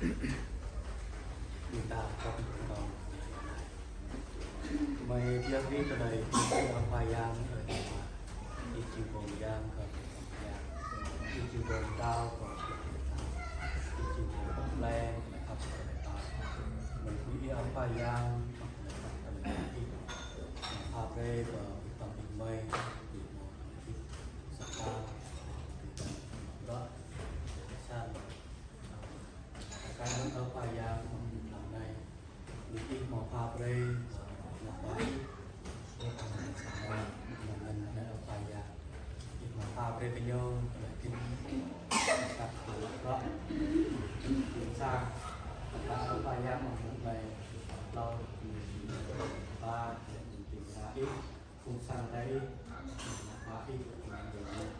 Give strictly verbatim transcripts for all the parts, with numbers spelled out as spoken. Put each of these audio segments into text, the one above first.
Ƀing ta khŏm kơnong. Gơmơi pioh ƀing tơlơi, ơ Khua Yang, ơ Ama. Ih jing Pô Yang kơ ƀing ta. Ih jing Pô Pơtao kơ ƀing ta. Ih jing Pô Pơpleh kơ ƀing ta. Mơ̆ng Ih, ơ Khua Yang, mơ̆ng tơlơi khăp tơlơi Ih. Pha brơi kơ ƀing ta ƀing gơmơi, ƀing mơ̆ ƀing sa ta, ƀing ta ƀing bruă, ƀing ta sa. Kar kaĭ mơ̆n ơ Khua Yang, mơ̆ng ƀing ta anai. Ƀing Ih mơ̆ pha brơi, ơ, ană bă Ih. Ơ, ană bă Ih, ană bă Ih, ơ Khua Yang. Ih mơ̆ pha brơi kơ ñu, tơlơi khĭn. Kar kaĭ mơ̆n ơ Khua Yang, mơ̆ng ƀing ta anai. Hlâo, ba, ƀing ta Ih. Phung sang Ơi Adai, ba ih, ba ih,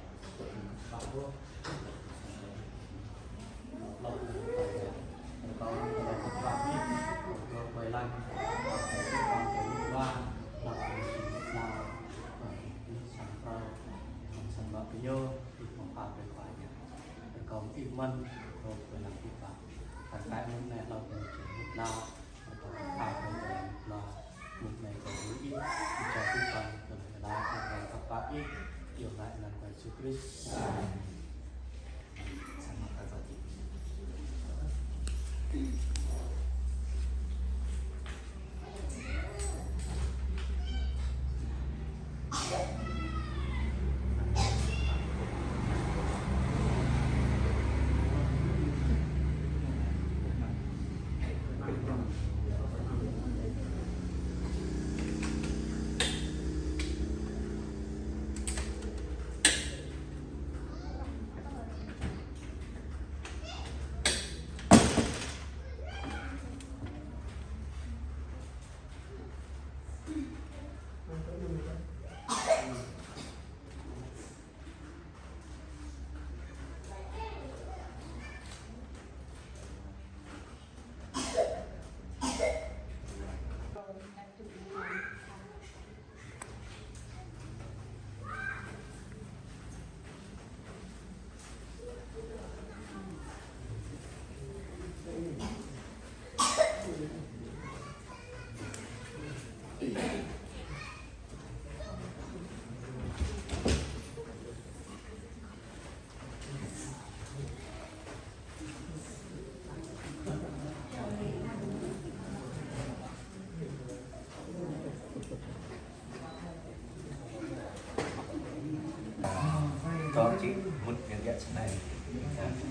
Tơl čih mŭt ngăn gak čơnai.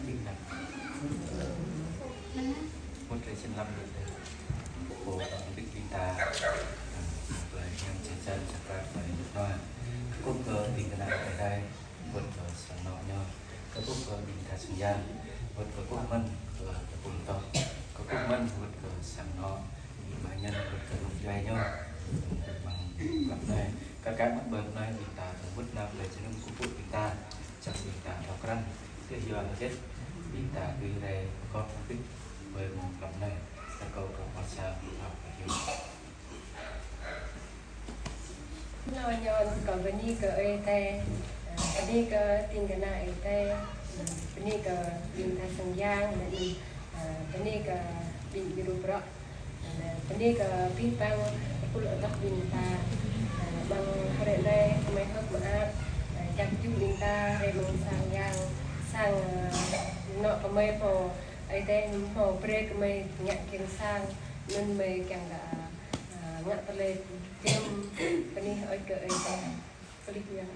Čih ngăn. Mŭt rai čơnlăm đôč. Pô tơl ƀing ta. Tơlơi hiam čơčan čơkra tơlơi mŭt nua. Kơkuh kơ ƀing kơna Ơi Adai. Wơ̆t kơ sang anŏ ñu, kơkuh kơ ƀing ta sang yang, wơ̆t kơkuh mơ̆n kơ tơpul tŏ, kơkuh mơ̆n wơ̆t kơ sang anŏ, ƀing mơñen wơ̆t kơ rơnŭk djuai ñu, wơ̆t kơ mơ̆ng klăp anai. Kar kaĭ mơ̆n ƀơi anai ƀing ta tơl wơ̆t nao lĕ jơnum kơkuh ƀing ta, čang ƀing ta thâo krăn, kơ yua hơget ƀing ta dưi rai pơkŏp hơbĭt ƀơi mông klăp anai, kơ kâo kơ pơsa ƀing ta kơ yua. Nô ñon kâo bơni kơ Ơi Adai, ơ, bơni kơ ƀing kơna Ơi Adai, ơ, bơni kơ ƀing ta sang yang, ơ, bơni kơ ƀing djru bruă, ơ, bơni kơ abih bang tơpul adơi ƀing ta, ơ, mơ̆ng hrơi anai gơmơi hơ̆k mơak, ơ, čang jum ƀing ta rai mơ̆ng sang yang, sang, ơ, anŏ gơmơi pô Ơi Adai pô brơi gơmơi ngă kiăng sang, anŭn gơmơi kiăng kơ, ơ, ngă tơlơi Jơnum bơni hơơč kơ Ơi Adai. Kơlih yang.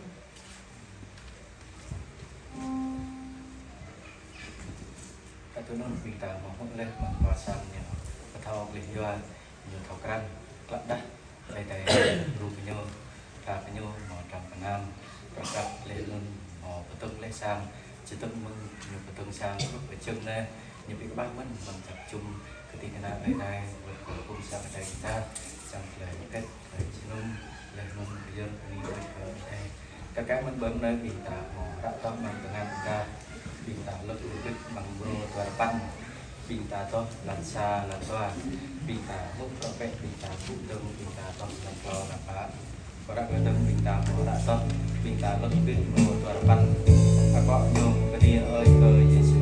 Kơ tui anŭn ƀing ta mơ̆ hmư̆ laih mơ̆ng pơsan ñu, pơthâo kơlih yua ñu thâo krăn, klă đah, Ơi Adai djru kơ ñu, pơtha kơ ñu mơ̆ tram pơnam, prăk prăk laih anŭn mơ̆ pơtơ̆ng laih sang, čơtơ̆ng mơ̆ng ñu pơtơ̆ng sang, rup kơ čơ̆ng anai, ñu ƀu kơƀah mơ̆n mơ̆ng čăp čum kơ ƀing kơna Ơi Adai, wơ̆t kơ phung sang Ơi Adai ƀing ta, čang tơlơi pơkĕt, tơlơi jơnum, laih anŭn kơ yơr bơni wơ̆t kơ Ơi Adai. Kar kaĭ mơ̆n ƀơi anai ƀing ta mơ̆ ră tŏh mơ̆ng tơngan ƀing ta, ƀing ta lơ̆k lơ̆k ƀĭt mơ̆ng mrô dua rơpăn, ƀing ta tŏh lăn sa lăn dua, ƀing ta hmư̆ prŏ pĕ, ƀing ta hmư̆ dơ̆ng, ƀing ta tŏh lăn klâo lăn pă. Kơ ră kơ dơ̆ng ƀing ta mơ̆ ră tŏh, ƀing ta lơ̆k ƀĭt mrô dua rơpăn. Akŏ ñu kơđi ơi kơ Yêsu.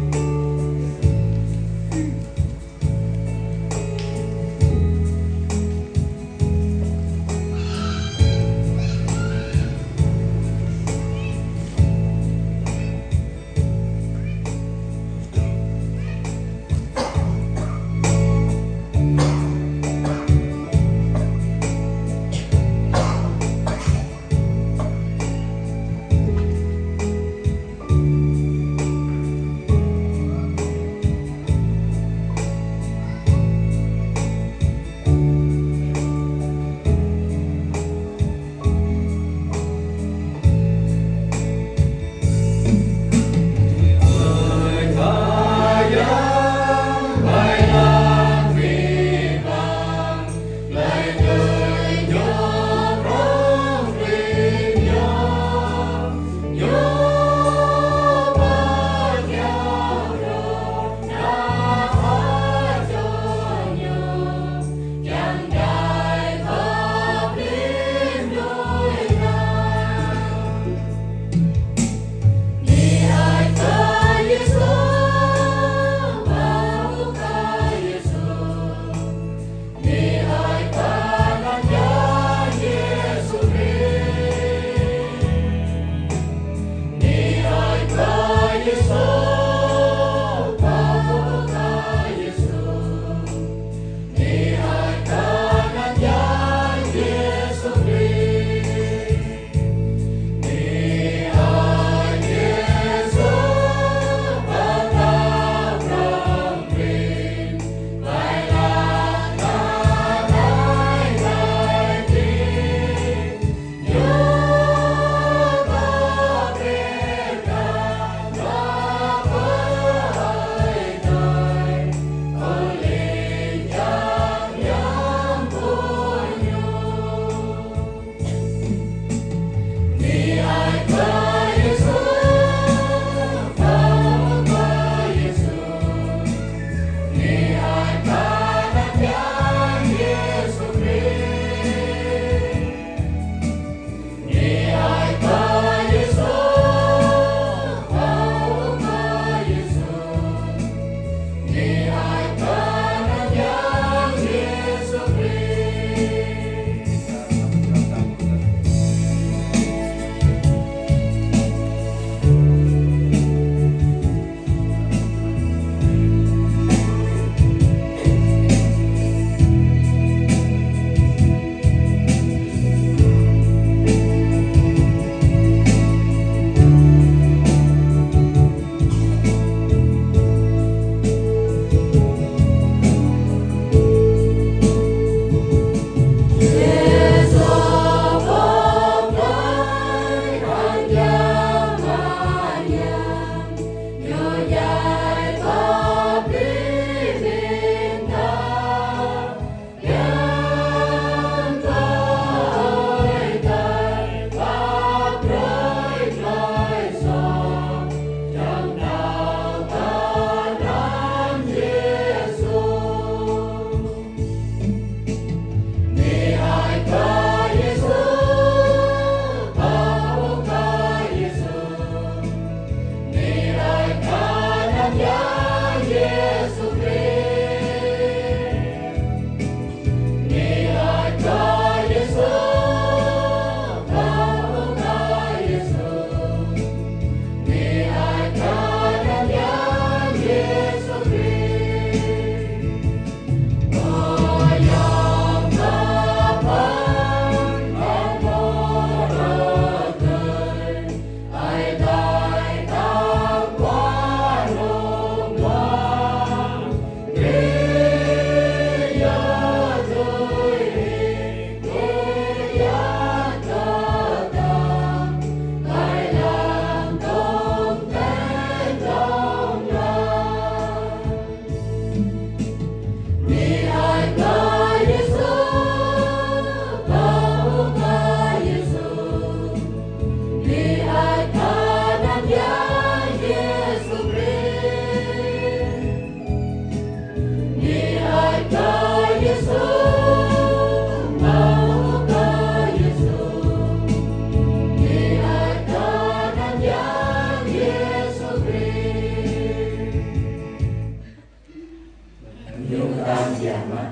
Ñu kơtang biă mă,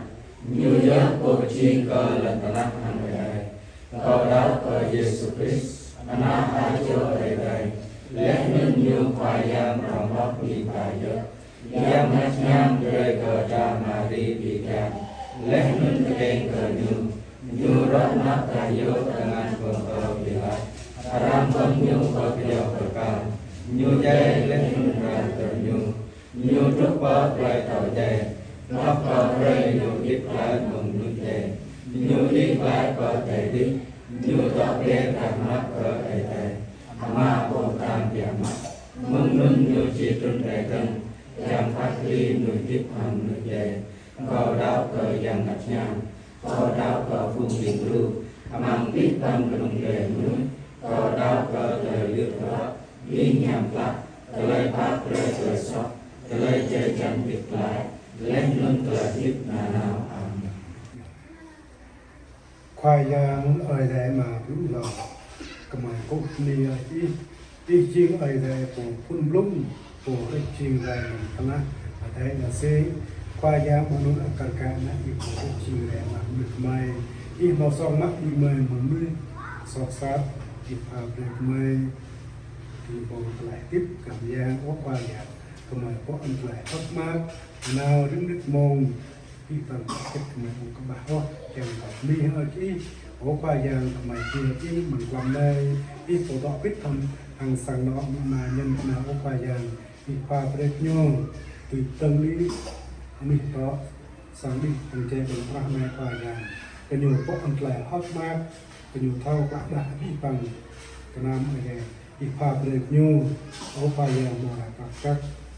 Ñu yơh Pô pơjing kơ lŏn tơnah hăng adai. Kâo đaŏ kơ Yêsu Krist, Ană Ơi Adai, laih anŭn Ñu Khua Yang prŏng hloh ƀing ta yơh. Yang Bơngăt Hiam brơi kơ Dra Mari ƀing gah, laih anŭn kơđeng kơ Ñu. Ñu rŏ mă kơ yơh tơngan gơ̆ng kơ Pilat, arăng gơ̆ng Ñu kơ kơyâo bơrkal. Ñu djai laih anŭn ră tơl ñu. Ñu truh pơ plơi thâo djai, hloh kơ brơi ñu hơdip glaĭ mơ̆ng mơnuih djai. Ñu đĭ glaĭ pơ adai adih, Ñu dŏ ƀơi gah mă kơ Ơi Adai, Ama Pô kơtang biă mă. Mơ̆ng anŭn Ñu či trŭn rai dơ̆ng, kiăng phat kơđi mơnuih hơdip hăng mơnuih djai. Kâo đaŏ kơ Yang Bơngăt Hiam, kâo đaŏ kơ phung ding đru, amăng abih bang kơnung djuai mơnuih, kâo đaŏ kơ tơlơi gơyut hơdrol, ƀing hiam klă, tơlơi pap brơi tơlơi soh, tơlơi jai jăn hơdip glaĭ, laih anŭn tơlơi hơdip nanao. Amen. Khua Yang Ơi Adai Ama blŭ hloh, gơmơi kơkuh bơni kơ Ih, Ih jing Ơi Adai Pô phŭn blung, Pô hrih jing rai mơ̆ng tơnah adai adai. Khua Yang mơnŭn akar kơ ană Ih Pô hrih jing rai mă mơnuih gơmơi. Ih hmâo song mă ƀing gơmơi mơ̆ng mơnuih soh sat, Ih pha brơi gơmơi Ñu pô tơlơi hơdip kơ yang ôh Khua Yang, gơmơi pô ăn tơlơi hơ̆k mơak, nao rĭm rit mông, abih bang tơlơi hơdip gơmơi ƀu kơƀah ôh, kiăng kơ bơni hơơč Ih, ơ Khua Yang, gơmơi bơni hơơč Ih, mơ̆ng tlam anai, Ih pô dŏ pĭt hăng, hăng sang anŏ mơ̆ng anai ñen kơ anai ôh Khua Yang, Ih pha brơi kơ ñu, tui tơ̆ng Ih, anih dŏ, sang Ih, hăng jai ƀơi lŏn tơnah anai Khua Yang, kơ ñu pô ăn tơlơi hơ̆k mơak, kơ ñu thâo klah đah abih bang, kơnam Ơi Adai, Ih pha brơi kơ ñu, ơ Khua Yang, mơ̆ng hrơi prăk prăk,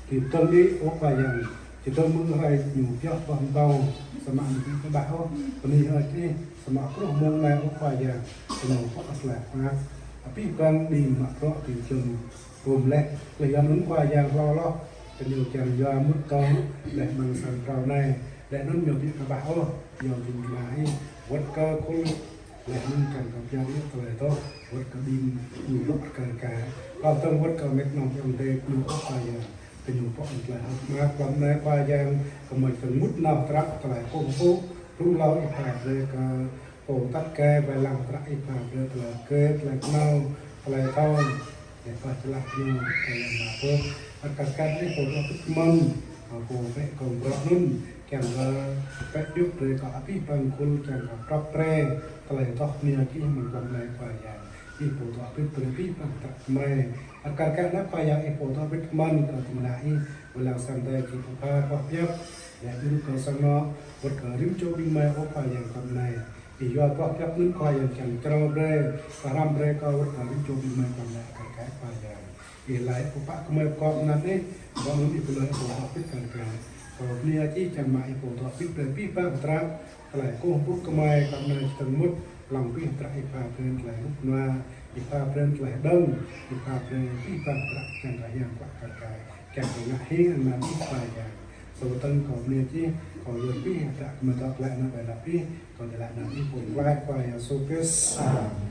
tui tơ̆ng Ih, ơ Khua Yang, či tơ̆ng mơ̆ng hrơi ñu pioh ƀơi hơmâo, samơ̆ ñu ƀu kơƀah ôh, bơni hơơč Ih, samơ̆ truh mông anai ơ Khua Yang, kơ ñu pô ăn tơlơi hơ̆k mơak, abih bang ƀing mă bruă tui tơ̆ng, gum lĕ, laih yua anŭn Khua Yang hlâo hloh, kơ ñu kiăng yua mŭt tŏng, laih mơ̆ng sang phrâo anai, laih anŭn ñu ƀu kơƀah ôh, yua ƀing gơmơi, wơ̆t kơ khul, laih anŭn kiăng kơ pơyơr yơh tơlơi tŏ, wơ̆t kơ ƀing ñu dŏ rơkơi rơkai. Kâo tơ̆ng wơ̆t kơ mĕt nong ayŏng adơi ñu ôh Khua Yang, kơ ñu pô ăn tơlơi hơ̆k mơak, tlam anai Khua Yang, gơmơi tơ̆ng mŭt nao hơdră tơlơi kơkuh pơpŭ, rŭng hlâo Ih pha brơi kơ pô tăt kơ wai lăng hơdră Ih pha brơi tơlơi kơ, tơlơi kơnăl, tơlơi thâo, Ih pha čơlah ñu, tơlơi mă bruă. Ăt kar kaĭ Ih pô dŏ pĭt kơmăn, pô pĕ kông bruă anŭn, kiăng kơ pĕ djŏp brơi kơ abih bang khul, kiăng kơ prăp pre, tơlơi tŏ bơni hơơč Ih mơ̆ng tlam anai Khua Yang. Ih pô dŏ pĭt brơi abih bang hơdră gơmơi. Ăt kar kaĭ anai Khua Yang Ih pô dŏ pĭt kơmăn kơ tơmơ̆ng anai Ih, wai lăng sang Ơi Adai či pơpha boh pơhiăp, laih djru kơ sang anŏ, wơ̆t kơ rĭm čô ƀing gơmơi ơ Khua Yang tlam anai. Ih yua boh pơhiăp anŭn Khua Yang kiăng črâo brơi, pơhrăm brơi kơ wơ̆t kơ rĭm čô ƀing gơmơi tlam anai ăt kar kaĭ Khua Yang. Ih laĭ pơpă gơmơi pơkŏp anăn Ih, ƀơi anŭn Ih pơlơi pô dŏ pĭt kar kaĭ. Kâo bơni hơơč Ih kiăng mă Ih pô dŏ pĭt brơi abih bang hơdră, tơlơi kơkuh pơpŭ gơmơi tlam anai či tơ̆ng mŭt, lăng abih hơdră Ih pha brơi tơlơi rŭ nua, Ih pha brơi tơlơi dơ̆ng, Ih pha brơi abih bang hơdră kiăng kơ hiam klă kar kaĭ, kiăng kơ ngă hing anăn Ih Khua Yang. Samơ̆ tơ̆ng kâo bơni hơơč Ih, kâo yơr abih hơdră gơmơi dŏ glaĭ nao ƀơi anăp Ih, kâo dŏ glaĭ nao Ih pô glaĭ Khua Yêsu Krist. Amen.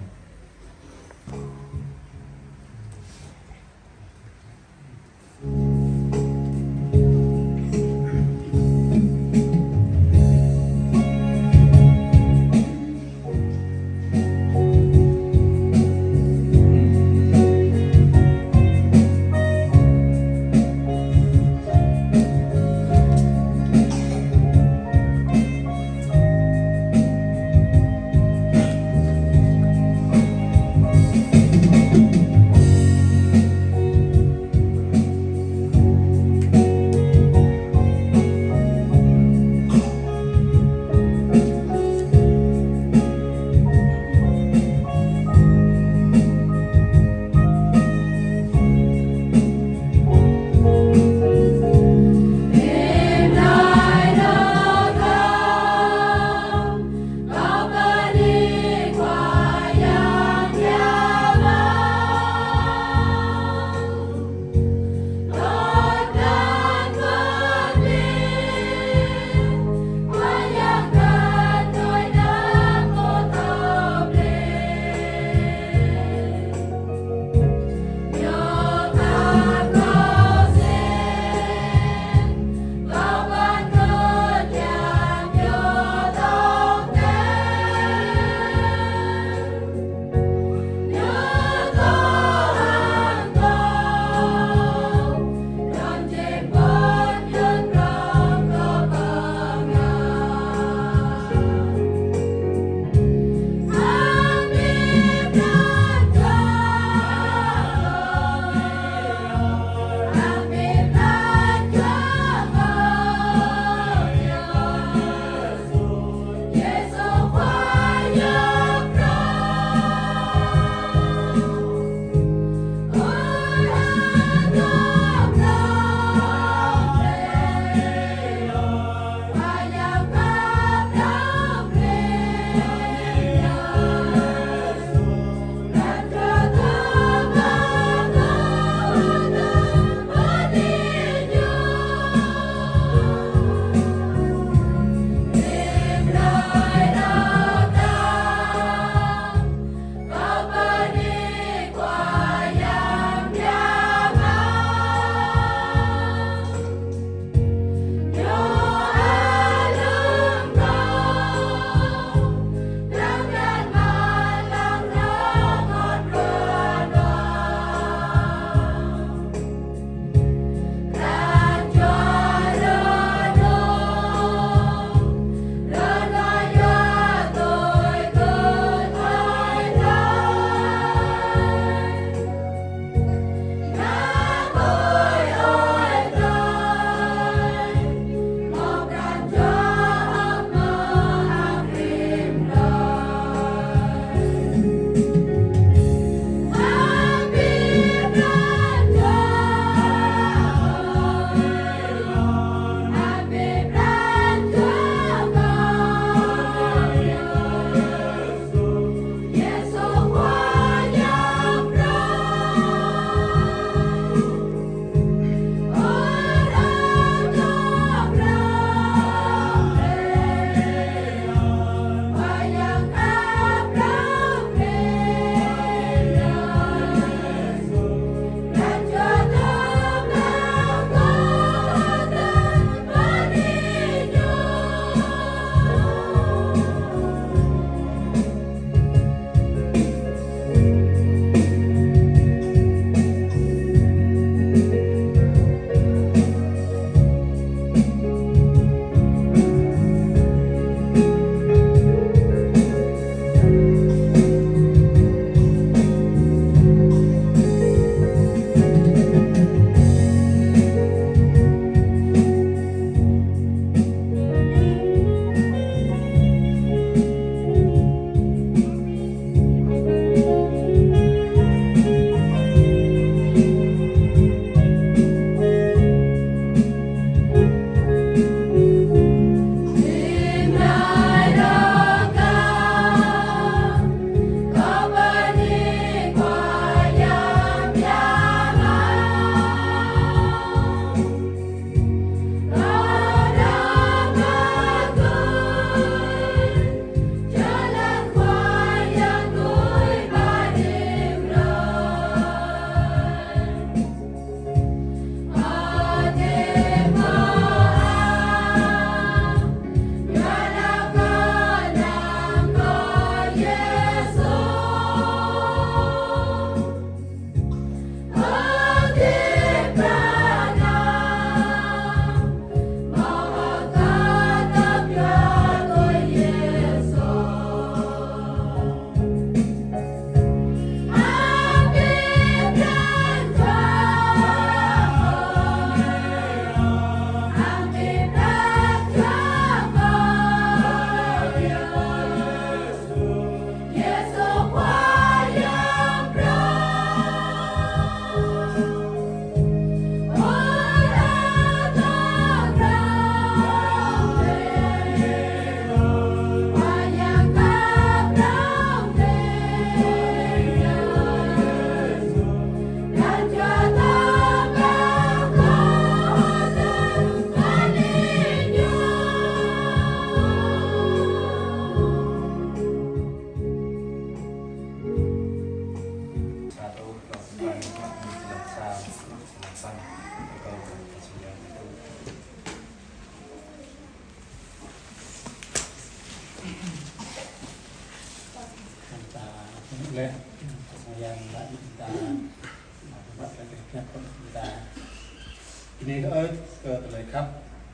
Bơni kơ Ih kơ tơlơi khăp,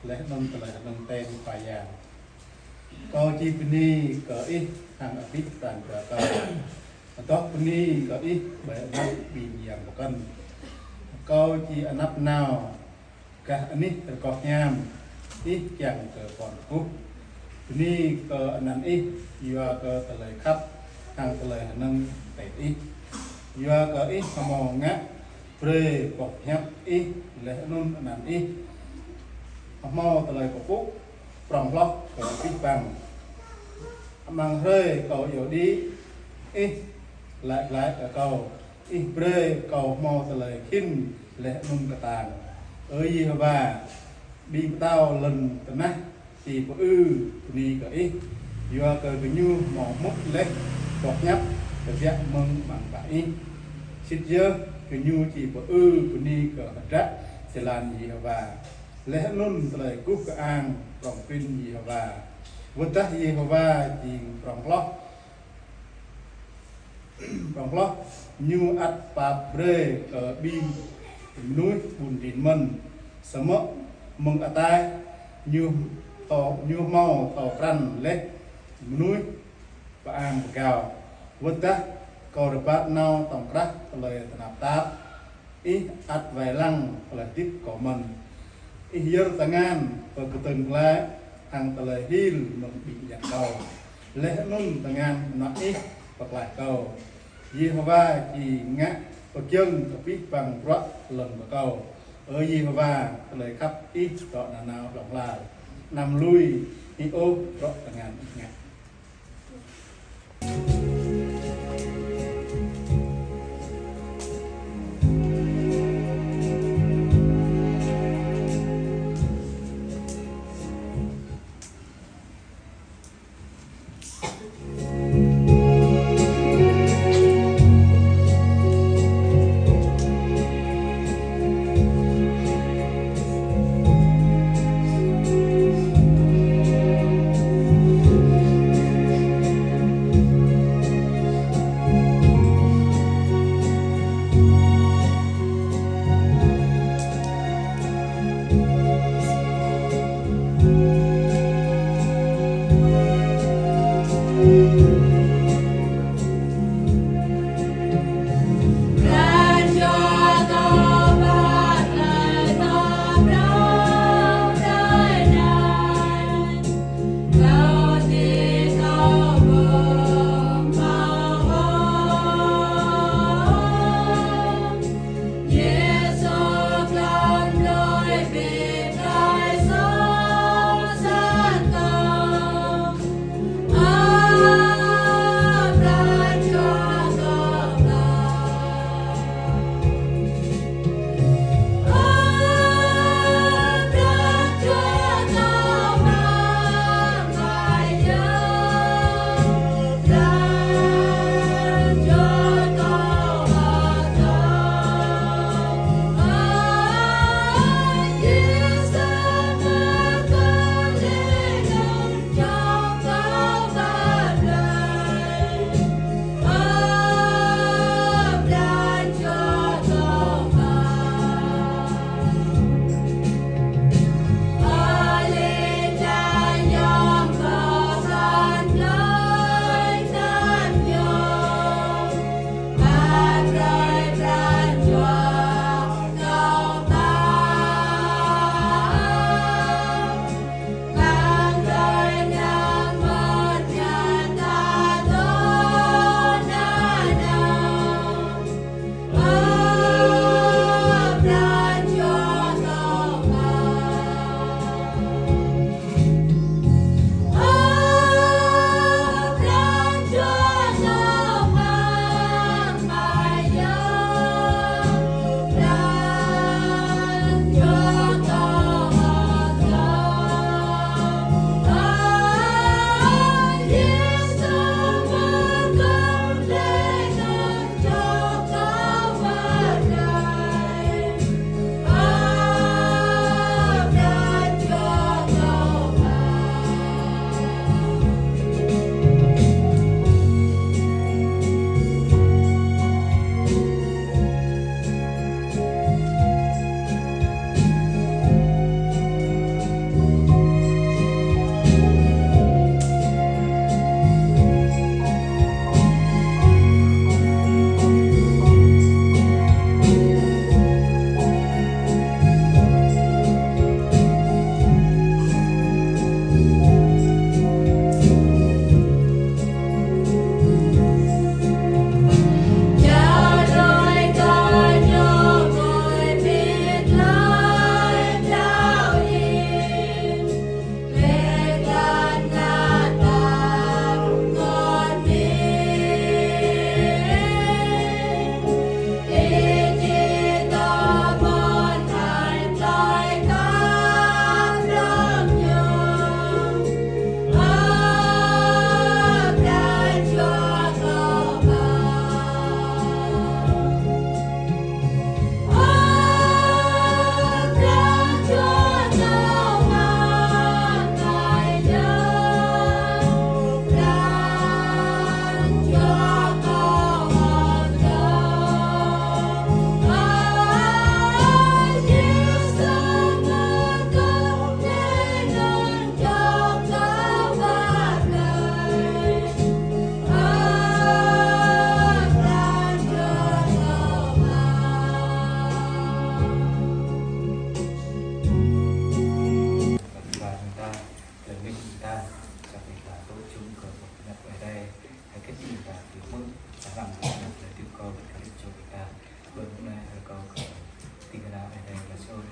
laih anŭn tơlơi hơnơ̆ng ten Khua Yang. Kâo či bơni kơ Ih hăng abih pran jua kâo. Adoh bơni kơ Ih ƀơi anăp ƀing yang pơkŏn. Kâo či anăp nao gah anih rơgoh hiam Ih kiăng kơ pơkŏn rơgoh. Bơni kơ anăn Ih yua kơ tơlơi khăp hăng tơlơi hơnơ̆ng ten Ih. Yua kơ Ih hơmâo ngă brơi boh hiăp Ih laih anŭn anăn Ih hơmâo tơlơi pơpŭ prŏng hloh kơ abih bang. Amăng hrơi kâo iâu đĭ, Ih laĭ glaĭ kơ kâo, Ih brơi kâo hơmâo tơlơi khĭn laih anŭn kơtang. Ơ Yêhôwa, ƀing pơtao lŏn tơnah či pơư bơni kơ Ih, yua kơ gơñu hơmâo mŭt laih boh hiăp kơbiă mơ̆ng amăng bă Ih. Sĭt yơh gơñu či pơư bơni kơ hơdră jơlan Yêhôwa, laih anŭn tơlơi guh kơang prŏng prin Yêhôwa. Wơ̆t dah Yêhôwa jing prŏng hloh, prŏng hloh, Ñu ăt pap brơi kơ ƀing mơnuih ƀun rin mơ̆n. Samơ̆ mơ̆ng ataih Ñu thâo, Ñu hơmâo thâo krăn laih mơnuih pơang pơgao. Wơ̆t dah kâo rơbat nao tŏng krah tơlơi tơnap tap, Ih ăt wai lăng tơlơi hơdip kâo mơ̆n. Ih yơr tơngan pơkơdơ̆ng glaĭ hăng tơlơi hil mơ̆ng ƀing ayăt kâo, laih anŭn tơngan anŏ Ih pơklaih kâo. Yêhôwa či ngă pơgiŏng abih bang bruă lŏn bơkâo. Ơ Yêhôwa, tơlơi khăp Ih dŏ nanao hlŏng lar. Anăm lui hĭ ôh bruă tơngan Ih ngă. Đŭng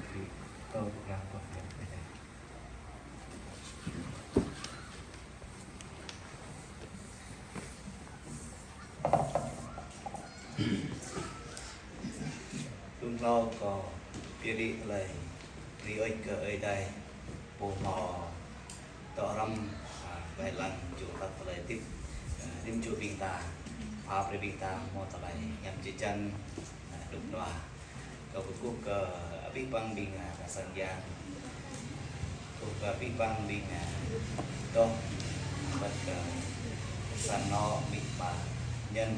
hlâo kâo pơyơr đĭ tơlơi bơni hơơč kơ Ơi Adai, pô hmâo dŏ hrŏm, a, wai lăng jing tơlơi hơdip, a, rĭm čô ƀing ta, pha brơi ƀing ta hmâo tơlơi hiam jơjăn, a, đŭng đua. Kâo kơkuh kơ abih bang ƀing, a, sang yang. Kơkuh kơ abih bang ƀing, a, dŏ, băt kơ sang anŏ ƀing ba ñen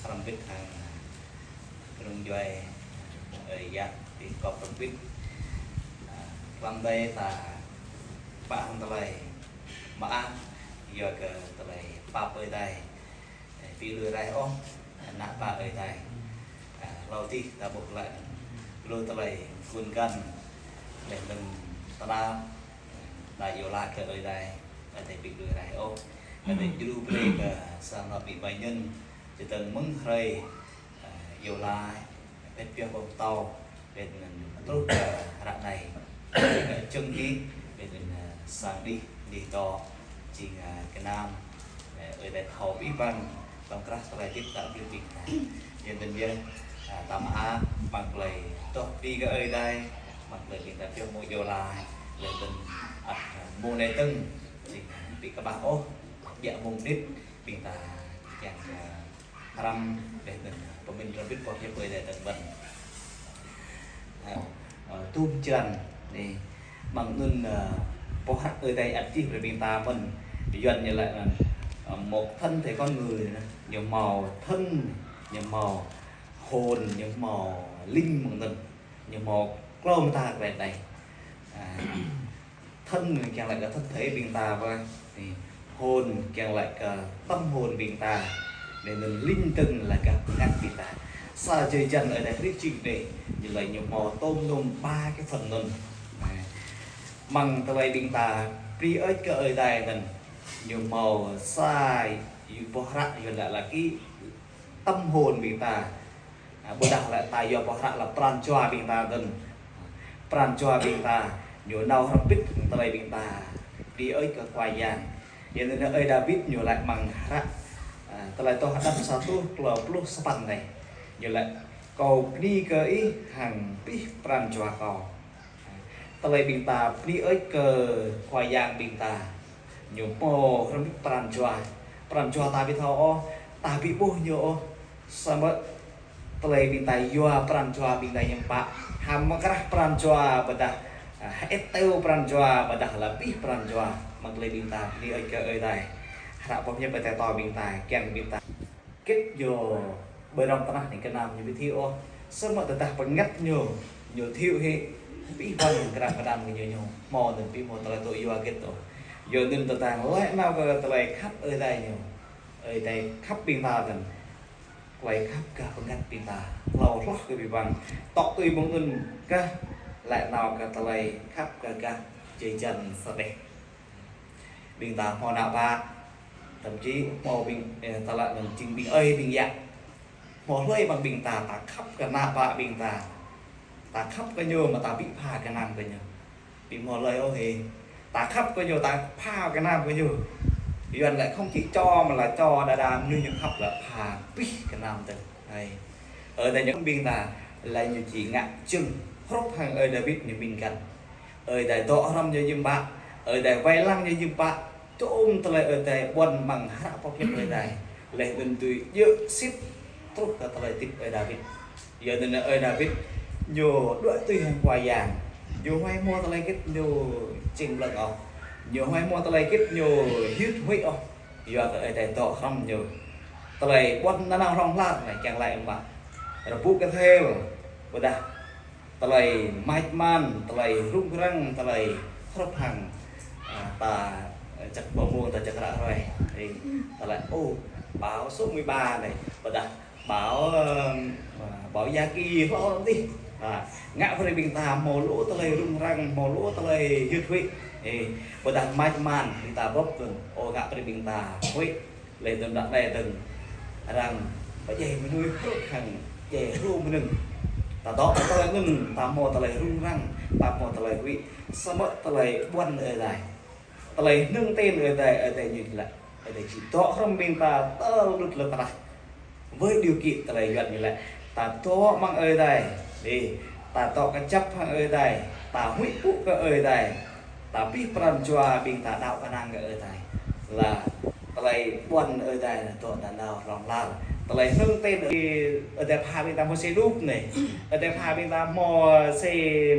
hrŏm bĭt hăng, a, kơnung djuai, a, ơi yă ƀing kâo hrŏm bĭt. A, tlam dai ta pă hăng tơlơi mơak, yua kơ tơlơi pap Ơi Adai. Ơ, ƀu lui raih ôh, ană bă Ơi Adai. A, hlâo adih ta ƀuh laih lu tơlơi gun găn, laih anŭn tơnap, ană iâu laĭ kơ Ơi Adai, Ơi Adai ƀu lui raih ôh. Ơi Adai djru brơi kơ sang anŏ ƀing ba ñen, čơdơ̆ng mơ̆ng hrơi, a, iâu laĭ, pĕt pioh ƀơ̆ng tâo, pĕt anŭn truh kơ ră anai. Pĕt anŭn čơ̆ng hĭ, pĕt anŭn, a, sang đih, đih dŏ, jing, a, gơnam, a, Ơi Adai thâo abih bang, tơ̆ng krah tơlơi hơdip ta ƀing ƀing ta. Yua anŭn yơh, a, ta mơak, mơ̆ng tơlơi dŏ ƀing kơ Ơi Adai, mơ̆ng tơlơi ƀing ta pioh mơ̆ng iâu laĭ, laih anŭn ăt, a, mơ̆ng anai dơ̆ng, jing, a, ƀu kơƀah ôh, biă mơ̆ng đĭt, ƀing ta kiăng, a, hrăm, laih anŭn pơmĭn hrŏm bĭt boh hiăp Ơi Adai tơ̆ng ƀơ̆n. A, a, tŭm črăn, anai, mơ̆ng anŭn, a, boh hră Ơi Adai ăt čih brơi ƀing ta mơ̆n, Yuan ñu laĭ anŭn, a, một thân thể con người, ñu hmâo thân, ñu hmâo hồn, ñu hmâo linh mơ̆ng anŭn, ñu hmâo klâo mơta kơ Ơi Adai. A, thân kiăng laĭ kơ thân thể ƀing ta ƀơi. Anai, hồn kiăng laĭ kơ tâm hồn ƀing ta. Anai, anŭn linh tơ̆ng laĭ kơ bơngăt ƀing ta. Sa jơjăn Ơi Adai hrih jing anai, ñu laĭ ñu hmâo tôm nôm ba kơ phần anŭn. Anai, mơ̆ng tơlơi ƀing ta bơni hơơč kơ Ơi Adai anŭn, ñu hmâo sa boh hră Yuan laĭ lagi tâm hồn ƀing ta. A, ƀôdah laĭ ta yua boh hră laĭ pran jua ƀing ta anŭn. Pran jua ƀing ta, ñu nao hrŏm bĭt hăng tơlơi ƀing ta bơni hơơč kơ Khua Yang. Yua anŭn Ơi Dawid ñu laĭ mơ̆ng hră, a, Tơlơi Adoh Đăp sa rơtuh klâo pluh sapăn anai. Ñu laĭ: Kâo bơni kơ Ih hăng abih pran jua kâo. Tơlơi ƀing ta bơni hơơč kơ Khua Yang ƀing ta. Ñu hmâo hrŏm bĭt pran jua. Pran jua ta ƀu thâo ôh, ta ƀu ƀuh ñu ôh. Samơ̆ tơlơi ƀing ta yua pran jua ƀing ta hiư̆m pă. Hăng mơ̆ng krah pran jua ƀôdah, a, hơĭt tơl pran jua ƀôdah laĭ abih pran jua. Mơ̆ng tơlơi ƀing ta bơni hơơč kơ Ơi Adai. Hră boh hiăp Ơi Adai pơtô ƀing ta, kiăng ƀing ta git ñu ƀơi rŏng tơnah anai gơnam ñu ƀu thâo ôh. Samơ̆ tơdah bơngăt ñu, ñu thâo hĭ, abih bang krah gơnam ñu, ñu hmâo anŭn ƀu hmâo tơlơi tŭ yua git ôh. Yua anŭn tơdang laĭ nao kơ tơlơi khăp Ơi Adai ñu. Ơi Adai khăp ƀing ta anŭn. Tơlơi khăp gah bơngăt ƀing ta. Hlâo hloh kơ abih bang. Tŏ tui mơ̆ng anŭn kah laĭ nao kơ tơlơi khăp kơ gah jơjăn sa đeh. Ƀing ta hmâo ană bă, thậm chí hmâo ƀing, ơ, ta laĭ anŭn jing ƀing ơi ƀing yă. Hmâo hlơi mơ̆ng ƀing ta, ta khăp kơ ană bă ƀing ta. Ta khăp kơ ñu mơ̆ ta ƀu pha gơnam kơ ñu. Ƀu hmâo hlơi ôh hĭ. Ta khăp kơ ñu, ta pha gơnam kơ ñu. Yuan laĭ không chỉ cho mà là cho đa đa, mơnuih ñu khăp lĕ pha abih gơnam tơ̆ng. Hai. Ơi Adai ñu ƀing ta, laĭ ñu či ngă jing hrup hăng Ơi Dawid ñu ƀing găn. Ơi Adai dŏ hrŏm ñu hiư̆m pă, Ơi Adai wai lăng ñu hiư̆m pă, tôm tơlơi Ơi Adai ƀuăn mơ̆ng hră pơhiăp Ơi Adai. Laih anŭn tui djơ̆ sĭt truh kơ tơlơi hơdip Ơi Dawid. Yua anŭn Ơi Dawid ñu đuaĭ tui hăng Khua Yang. Ñu huai hmâo tơlơi git ñu čing ƀlơ̆ng ôh. Ñu huai hmâo tơlơi git ñu hyưt huĭ ôh. Yua kơ Ơi Adai dŏ hrŏm ñu. Tơlơi ƀuăn nanao hlŏng lar anai kiăng laĭ mơ̆. Rơbŭ kơthel, ƀôdah tơlơi mač man, tơlơi rŭng răng, tơlơi hrup hăng, a, ta, a, čăk ƀơ̆ng mông, ta čăk ră ruai. Ơ, tơlơi, ô, bão số mười ba anai, ƀôdah bão, ơ, bão Yagi hlâo adih. A, ngă brơi ƀing ta hmâo lu tơlơi rŭng răng, hmâo lu tơlơi hyưt huĭ. Ơ, ƀôdah mač man, ƀing ta bưp anŭn, ô, ngă brơi ƀing ta huĭ. Laih anŭn đah anai dơ̆ng arăng pơdjai mơnuih hrup hăng djai hru mơnơ̆ng. Ta dŏ tơlơi anŭn, ta hmâo tơlơi rŭng răng, ta hmâo tơlơi huĭ, samơ̆ tơlơi ƀuăn Ơi Adai. Tơlơi hơnơ̆ng ten Ơi Adai, Ơi Adai ñu lĕ. Ơi Adai či dŏ hrŏm ƀing ta tơl đŭt lơ tơnah. Với điều kiện tơlơi Yuan ñu lĕ, ta dŏ amăng Ơi Adai. Đi, ta dŏ kơjăp hăng Ơi Adai. Ta huĭ pŭ kơ Ơi Adai. Ta abih pran jua ƀing ta đaŏ kơnang kơ Ơi Adai. Lă tơlơi ƀuăn Ơi Adai dŏ ta nao hlŏng lar. Tơlơi hơnơ̆ng ten Ơi Adai pha ƀing ta hmâo sĭ đup anai. Ơi Adai pha ƀing ta hmâo sĭ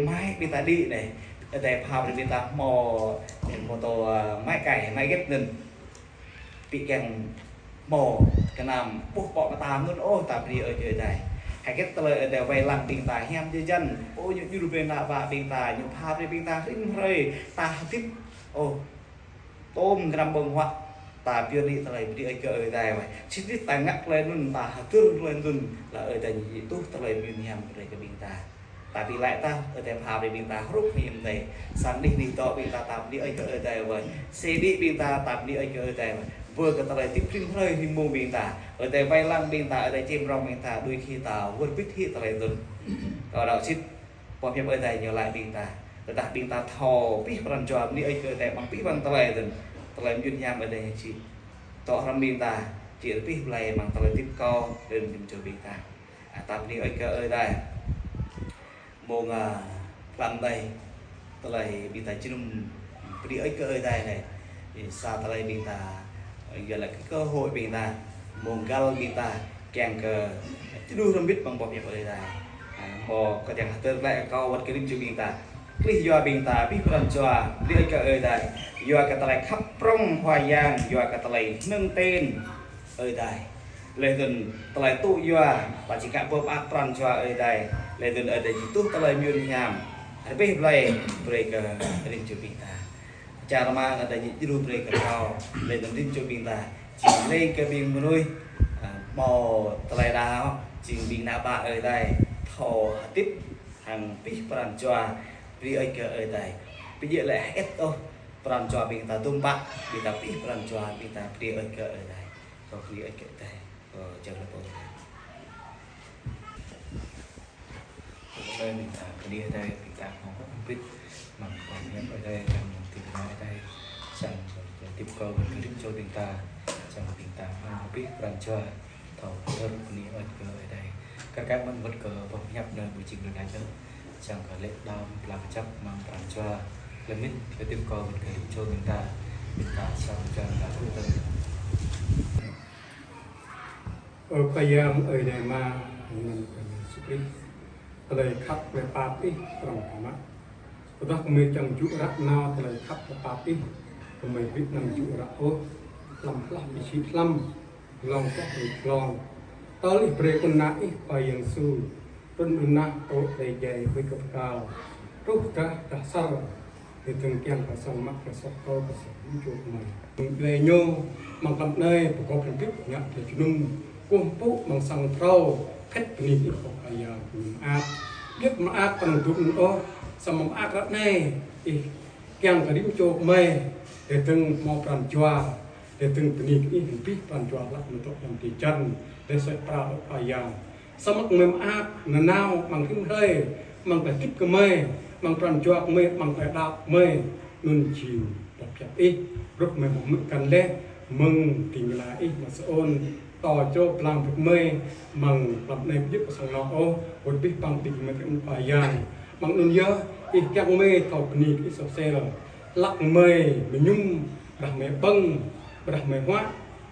mai ƀing ta đĭ anai. Ơi Adai pha ƀing ta hmâo, hmâo tô, ơ, mai kai, mai gĕt anŭn. Ƀing kiăng hmâo kơnam ƀuh pŏk mơta anŭn ôh, ta bơni Ơi Adai. Hơget tơlơi Ơi Adai wai lăng ƀing ta hiam jơjăn. Ơ, ñu djru brơi ană bă ƀing ta, ñu pha brơi ƀing ta rĭm hrơi, ta hơdip. Ơ, tôm gơnam ƀơ̆ng huă, ta pioh anai tơlơi bơni Ơi kơ Ơi Adai wai. Sĭt nik ta ngă tơlơi anŭn, ta hơdơr tơlơi anŭn, lă Ơi Adai ñu tuh tơlơi mơyun hiam brơi kơ ƀing ta. Ta ƀu laĭ tah, Ơi Adai pha brơi ƀing ta hrup hăng hiam tơi. Sang anih anih dŏ ƀing ta, ta bơni Ơi kơ Ơi Adai wai. Sĭt nik ƀing ta, ta bơni Ơi kơ Ơi Adai wai. Bơ kơ tơlơi hơdip rĭm hrơi rĭm mông ƀing ta. Ơi Adai wai lăng ƀing ta, Ơi Adai čem rong ƀing ta, đôi khi ta wơr bĭt hĭ tơlơi anŭn. Kâo đaŏ sĭt, boh hiăp Ơi Adai ñu laĭ ƀing ta. Tơdah ƀing ta thâo abih pran jua bơni Ơi kơ Ơi Adai amăng abih bang tơlơi anŭn. Tơlơi mơyun hiam Ơi Adai ñu či dŏ hrŏm ƀing ta, či rơbeh blai amăng tơlơi hơdip kâo, rĭm čô ƀing ta. A, ta bơni Ơi kơ Ơi Adai. Mông, a, hlăm anai, tơlơi ƀing ta jơnum bơni Ơi kơ Ơi Adai anai. Sa tơlơi ƀing ta, ơ, yua lĕ kơ cơ hội ƀing ta, mông găl ƀing ta, kiăng kơ jơnum hrŏm bĭt amăng boh hiăp Ơi Adai. A, mơ̆ kơ kiăng hơdơr glaĭ kơ kâo wơ̆t kơ rĭm čô ƀing ta. Klih yua ƀing ta abih pran jua bơni Ơi kơ Ơi Adai. Yua kơ tơlơi khăp prŏng Khua Yang, yua kơ tơlơi hơnơ̆ng ten Ơi Adai. Laih anŭn tơlơi tŭ yua, ta či ngă pơmơak pran jua Ơi Adai. Laih anŭn Ơi Adai či tuh tơlơi mơyun hiam. Rơbeh blai brơi kơ rĭm čô ƀing ta. Čar mơ̆ng Ơi Adai ñu djru brơi kơ kâo. Laih anŭn rĭm čô ƀing ta. Či leng kơ ƀing mơnuih, a, hmâo tơlơi đaŏ, jing ƀing ană bă Ơi Adai. Thâo hơdip hăng abih pran jua bơni Ơi kơ Ơi Adai. Ƀu djơ̆ lĕ hơget ôh, pran jua ƀing ta tơm pă, ƀing ta abih pran jua ƀing ta bơni Ơi kơ Ơi Adai. Kâo bơni Ơi kơ Ơi Adai. Kâo čang lăp ôh. Ơi Adai, ƀing ta bơni Ơi Adai, ƀing ta hmâo hơ̆k hơbĭt amăng boh hiăp Ơi Adai, amăng ding kơna Ơi Adai, čang tơlơi hơdip kâo wơ̆t kơ rĭm čô ƀing ta, čang ƀing ta hmâo abih pran jua, thâo hơdơr bơni Ơi kơ Ơi Adai. Kar kaĭ mơ̆n wơ̆t kơ boh hiăp anai ƀu jing rơngai ôh, čang kơ lĕ đam pla kơjăp amăng pran jua, lơmĭt hơdip kâo wơ̆t kơ rĭm čô ƀing ta, ƀing ta čang kơ ta kơtang. Ơ Khua Yang, Ơi Adai Ama, hăng anăn Khua Yang Yêsu Krist. Tơlơi khăp tơlơi pap Ih prŏng biă mă. Tơdah gơmơi kiăng jŭ ră nao tơlơi khăp tơlơi pap Ih, gơmơi ƀu năng jŭ ră ôh, hlăm hloh ƀu sĭ hlăm, glông hloh ƀu glông. Tơl Ih brơi Ană Ih Khua Yang Yêsu, trŭn ƀơi nah, tŏ rai djai huĭ kơpkal, truh drah drah asar, Ih dơ̆ng kiăng kơ sang mă kơ soh kâo kơ soh rĭm čô gơmơi. Djai ñu amăng hlăm anai, pơgop hrŏm hơbĭt ngă tơlơi jơnum, kơkuh pơpŭ amăng sang phrâo, khăt bơni Ih Khua Yang, gơmơi mơak. Ƀiă mơak pơ anăp dŭm anŭn ôh, samơ̆ mơak ră anai, Ih kiăng kơ rĭm čô gơmơi, Ih dơ̆ng hmâo pran jua, Ih dơ̆ng bơni kơ Ih, abih pran jua hlăk mơ̆ng tŏ hlăm dêh jăn, Ih suaih pral Ih Khua Yang. Samơ̆ gơmơi mơak nanao amăng rĭm hrơi, amăng tơlơi hơdip gơmơi, amăng pran jua gơmơi, amăng tơlơi đaŏ gơmơi, anŭn jing boh hiăp Ih, rup gơmơi hmâo hmư̆ găn laih, mơ̆ng ding kơna Ih amăng Siôn, tŏ čô blang brơi gơmơi, amăng hlăm anai ƀu djơ̆ kơ sang anŏ ôh, wơ̆t abih bang ƀing gơmơi Ih Khua Yang. Amăng anŭn yơh, Ih kiăng gơmơi thâo bơni kơ Ih soh sel. Hlăk gơmơi mơñum, ƀrah gơmơi ƀơ̆ng, ƀrah gơmơi huă,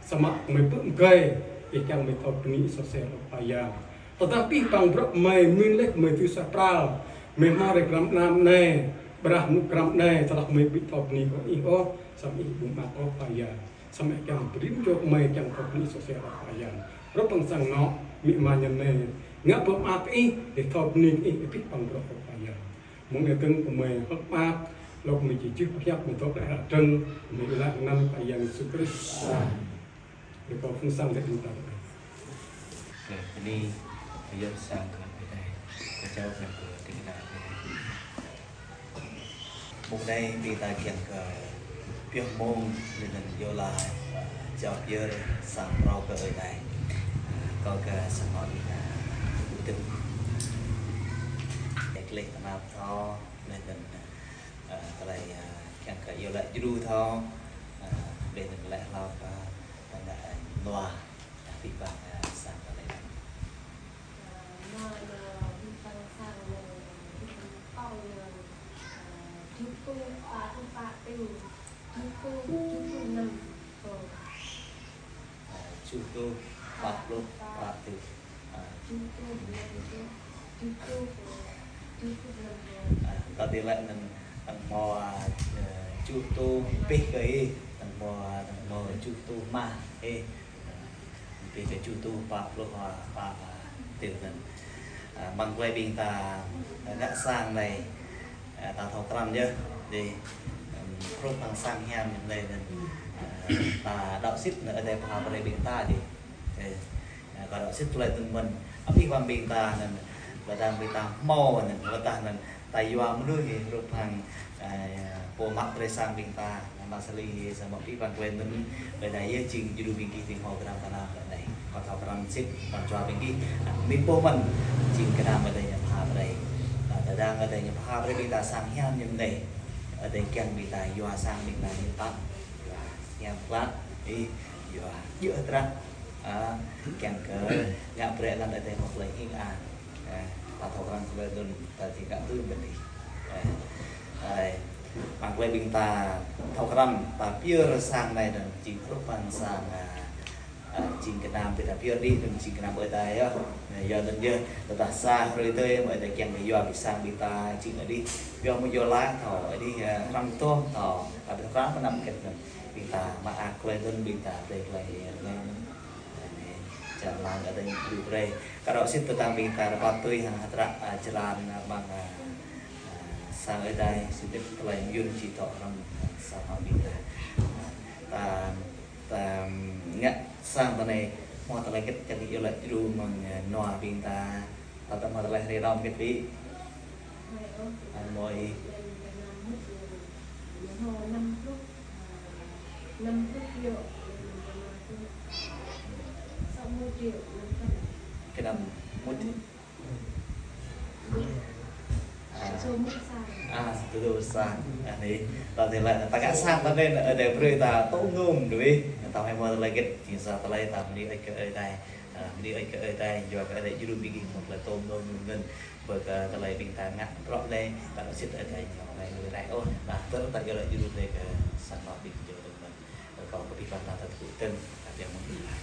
samơ̆ gơmơi pơmơgơi, Ih kiăng gơmơi thâo bơni Ih soh sel Ih Khua Yang. Tơdah abih bang bruă gơmơi mĭn laih gơmơi tui suaih pral, gơmơi hmâo rai gơnam anai, ƀrah mơnŭ gơnam anai, tơdah gơmơi ƀu thâo bơni kơ Ih ôh, samơ̆ Ih ƀu mơak ôh Khua Yang. Samơ̆ kiăng brơi rĭm čô gơmơi kiăng thâo bơni soh sel Ih Khua Yang. Rup amăng sang anŏ, amĭ ama ñu anai, ngă pơmơak Ih, Ih thâo bơni Ih, abih bang bruă Ih Khua Yang. Mơ̆ng anai dơ̆ng gơmơi hơ̆k mơak, lŏk gơmơi či jih pơhiăp, gơmơi dŏ glaĭ hră trưng, gơmơi iâu laĭ amăng anăn Khua Yang Yêsu Krist. Amen. Ƀing kâo phung sang laĭ ƀing ta. Kơ bơni, kơ yơh sang kơ Ơi Adai, kơ jao kơ ding kơna Ơi Adai. Mông anai ƀing ta kiăng kơ pioh mông, laih anŭn iâu laĭ, ơ, jao pơyơr sang phrâo kơ Ơi Adai. Ơ, kâo kơ sang anŏ ƀing ta, ơ, ƀu dơ̆ng. Leh tơnap thâo, leh anŭn, ơ, tơlơi, ơ, kiăng kơ iâu laĭ djru thâo, ơ, leh anŭn leh hlâo kơ tơnă, ơ, nua, ơ, abih bang, ơ, sang tơlơi. Ơ, nua, nua, abih bang sang, nua, abih bang kông, nua, ơ, djru pă, pă, pă, pă, djru, djru năm, kông. Ơ, djru tơjuh, pă pluh, pă tơjuh. Ơ. Ơ, ta tơlơi anŭn, anŭn hmâo, ơ, djru tơjuh pih kơ ih, anŭn hmâo, anŭn hmâo djru tơjuh mah ih. Ơ, pih kơ djru tơjuh pă pluh, ơ, pă, ơ, tơlơi anŭn. Ơ, mơ̆ng tơlơi ƀing ta, ơ, ngă sang anai, ơ, ta thâo krăn yơh. Dih, ơ, hrup hăng sang hiam anai anŭn, ơ, ta đaŏ sĭt anŭn Ơi Adai pha brơi ƀing ta dih. Ơ, ơ, kơ đaŏ sĭt tơlơi anŭn mơ̆n. Abih bang ƀing ta anŭn, lơdang ƀing ta hmâo anŭn, lơdang anŭn, ta yua mơnuih hrup hăng, ơ, pô mă brơi sang ƀing ta, anŭn mă sali samơ̆ abih bang tơlơi anŭn, ƀơi anai yơh jing djru ƀing gih dih hmâo gơnam gơnam ƀơi anai. Kâo thâo krăn sĭt, pran jua ƀing gih, anŭn mĭn pô mơ̆n, jing gơnam Ơi Adai ñu pha brơi. Ơ, lơdang Ơi Adai ñu pha brơi ƀing ta sang hiam ñu anai. Ơi Adai kiăng ƀing ta yua sang ƀing ta hiam pă. Yua hiam klă, ih, yua djơ̆ hơdră. Ơ, kiăng kơ ngă brơi lăm Ơi Adai hmâo tơlơi hing ang. Ơ, ta thâo krăn tơlơi anŭn ta či ngă tui mơ̆n dih. Ơ, ơ, mơ̆ng tơlơi ƀing ta thâo krăn ta pơyơr sang anai anŭn jing hrup hăng sang, ơ, ơ, jing gơnam ƀing ta pơyơr dih anŭn jing gơnam Ơi Adai yơh. Ơ, yua anŭn yơh, tơdah sa hrơi tơi mơ̆ Ơi Adai kiăng kơ yua ƀing sang ƀing ta jing adih. Yua mơ̆ yua laih thâo, adih, ơ, hrăm tơ̆ thâo, ta ƀu thâo krăn pơ anăp hơget anŭn. Ƀing ta mơak tơlơi anŭn, ƀing ta brơi tơlơi anŭn. Anai, čar lăm Ơi Adai ñu brơi. Kơ đaŏ sĭt tơdang ƀing ta rơbat tui hăng hơdră, ơ, jơlan, ơ, mơ̆ng, ơ, ơ, sang Ơi Adai, sĭt tơlơi mơyun či dŏ hrŏm, ơ, sang hmâo ƀing ta. Ơ, ta, ta ngă sang ta anai, hmâo tơlơi hơget kiăng iâu laĭ djru mơ̆ng, ơ, nua ƀing ta. Tơdah hmâo tơlơi hrơi rơma hơget ƀĭ? Ơ, mơ̆ ih. Kơnăm mŭt. Ơ. Ơ, tơjuh sang. Ơ, anai. Ta tơlơi, ta ngă sang ta anai, Ơi Adai brơi ta tŏ num đuaĭ. Ta hmâo tơlơi hơget, jing sa tơlơi ta bơni ơi kơ Ơi Adai. Ơ, bơni ơi kơ Ơi Adai, yua kơ Ơi Adai djru ƀing gih hmâo tơlơi tŏ num anŭn. Ƀơi kơ tơlơi ƀing ta ngă prŏ anai, ta đaŏ sĭt Ơi Adai ñu anai lui rai ôh. Dah tơl ta iâu laĭ djru brơi kơ sang anŏ ƀing gih dơ̆ng mơ̆n. Kâo kơ abih bang ta tơgŭ tơ̆ng, ta biă mơ̆n ƀing ta.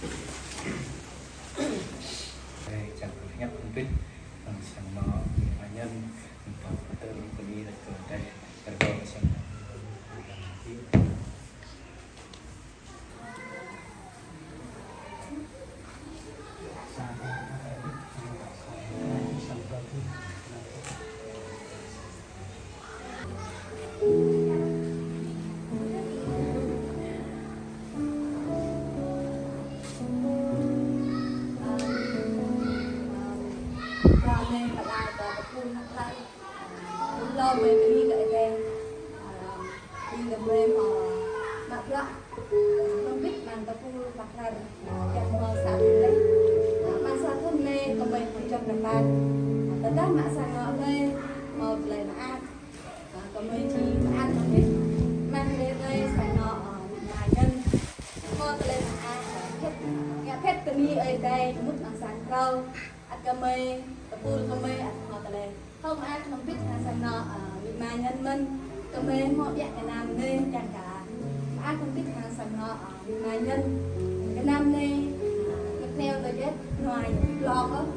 Ơi, čang kơ hiăp hơbĭt, sang anŏ, ƀing ta ñăn, ta tơl bơni ơi kơ Ơi Adai, kơ sang anŏ. Hlâo mơi bơni kơ Ơi Adai, ơ, ƀing gơmơi hmâo mă bruă, ơ, hrŏm hơbĭt amăng tơpul pơkra, ơ, kiăng hmâo sa thŭn lĕ. Ơ, amăng sa thŭn anai gơmơi hmâo čŏng rơbat. Ơ, tơdah mă sang anŏ anai hmâo tơlơi mơak, ơ, gơmơi či mơak hrŏm hơbĭt. Amăng hrơi anai sang anŏ, ơ, amĭ ama ñăn hmâo tơlơi mơak, ơ, phet, ơ, phet bơni Ơi Adai mŭt amăng sang phrâo. Ăt gơmơi, tơpul gơmơi ăt hmâo tơlơi thâo mơak hrŏm hơbĭt hăng sang anŏ, ơ, amĭ ama ñăn mơ̆n. Gơmơi hmâo ƀiă gơnam anai kiăng kơ mơak hrŏm hơbĭt hăng sang anŏ, ơ, amĭ ama ñăn. Gơnam anai, ơ, gơ̆ neo tơjet nua ñu blŏng ôh.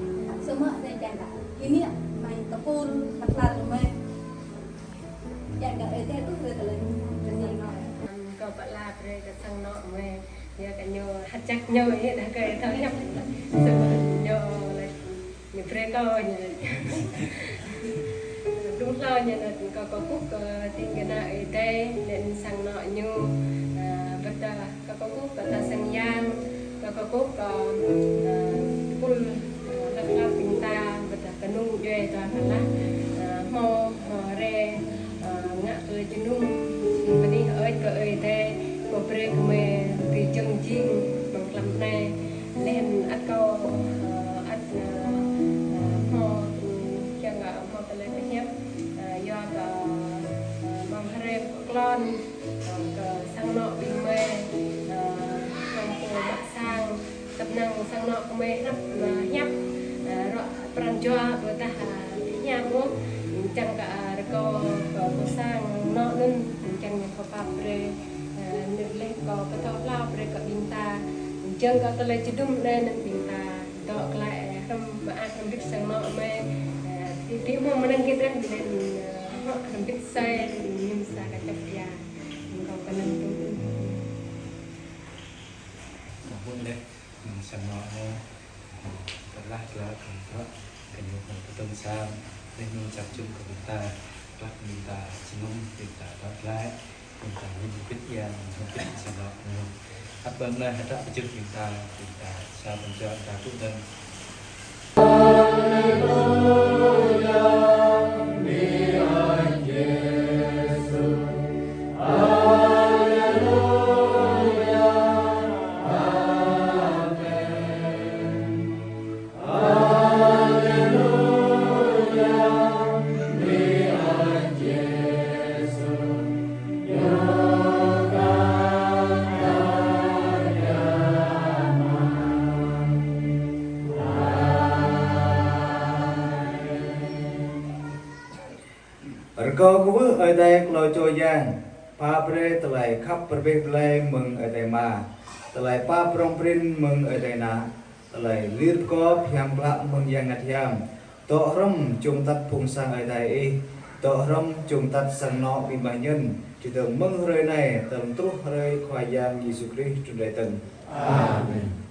Samơ̆ anai kiăng kơ kơnĭ amăng tơpul pơkra gơmơi. Kiăng kơ Ơi Adai ƀuh brơi tơlơi mơak hăng sang anŏ. Kâo pơala brơi kơ sang anŏ mơi. Yua kơ ñu hơčăk ñu, yua dah kơ thâo hiăp. Samơ̆ ñu laĭ, ñu brơi kâo ñu. Blung hlâo ñu laĭ kâo kơkuh kơ ding kơna Ơi Adai, laĭ sang anŏ ñu, ơ, ƀôdah kâo kơkuh kơ ta sang yang, kâo kơkuh kơ, ơ, tơpul, ơ, hlăk hlăk ƀing ta, ƀôdah kơnung djuai ta kơlah, ơ, hmâo, hmâo rai, ơ, ngă tơlơi jơnum, bơni hơơč kơ Ơi Adai, pô brơi kơ mơi tơlơi jơnum jing amăng tlam anai. Laih anŭn ăt kâo, ơ, ăt, ơ, ơ, hmâo, ơ, kiăng kơ hmâo tơlơi pơhiăp, Kon, kơ sang anŏ ƀing mơi, ơ, hăng pô mă sang, tơpă sang anŏ kơ mơi hrăp, ơ, hiăp, ơ, rŏ pran jua ƀôdah, ơ, hiam ôh, čang kơ, ơ, rơkâo kơ pô sang anŏ anŭn, čang ñu kơ pap brơi, ơ, ñu lĕ kơ pơthâo hlâo brơi kơ ƀing ta, čang kơ tơlơi čơdŭm anai anŭn ƀing ta dŏ glaĭ, ơ, hrŏm mơak hrŏm hơbĭt sang anŏ mơi, ơ, tui, tui mơ̆ng mơnăng git rah, ƀing anŭn, ơ, hŏ hrŏm hơbĭt sơi, ñu sa kơ čăp ia. Kâo kơnang tŭ. Kâo hmư̆ laih, sang anŏ anai, tơdah tơlơi kơ bruă, kơ ñu kơ pơtŭn sang, laih anŭn čăp čum kơ ƀing ta, tơdah ƀing ta jơnum, ƀing ta dŏ glaĭ, ƀing ta ñu hơbĭt ia, ñu hơbĭt sang anŏ ñu. Ăt ƀơi anai hơdră pơjing ƀing ta, ƀing ta sa pơjing ta tŭ dơ̆ng. Rơkâo kwưh Ơi Adai klâo čô yang, pap brơi tơlơi khăp pơrơbeh blai mơ̆ng Ơi Adai Ama, tơlơi pap prŏng prin mơ̆ng Ơi Adai Ană, tơlơi lir pơkŏp hiam klă mơ̆ng Yang Bơngăt Hiam, dŏ hrŏm čum tăt phung sang Ơi Adai ih, dŏ hrŏm čum tăt sang anŏ ƀing gơmơi, čơdơ̆ng mơ̆ng hrơi anai, tơl truh hrơi Khua Yang Yêsu Krist trŭn rai dơ̆ng. Amen.